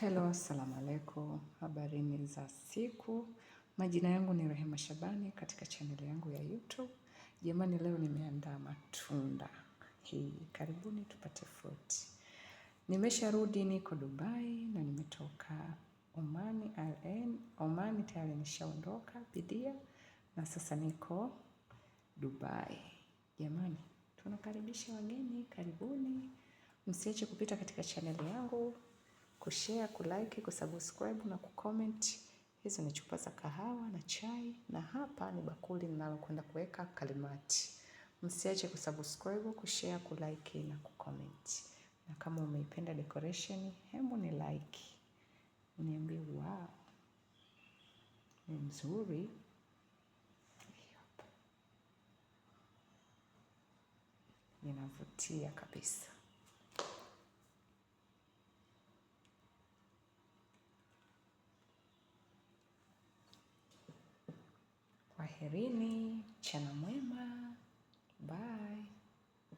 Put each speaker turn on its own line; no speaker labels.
Hello, assalamu alaikum. Habarini za siku. Majina yangu ni Rehema Shabani katika chaneli yangu ya YouTube. Jamani, leo nimeandaa matunda. Hii, karibuni tupate fruit. Nimesharudi, niko Dubai na nimetoka Omani RN. Omani tayari nishaondoka Bidia na sasa niko Dubai. Jamani, tunakaribisha wageni, karibuni. Msiache kupita katika chaneli yangu kushare, kulike, kusubscribe na kucomment. Hizo ni chupa za kahawa na chai, na hapa ni bakuli ninalokwenda kuweka kalimati. Msiache kusubscribe, kushare, kulike na kucomment. Na kama umeipenda decoration, hebu ni like, uniambie wow, ni nzuri. Inavutia kabisa. Kwaherini, mchana.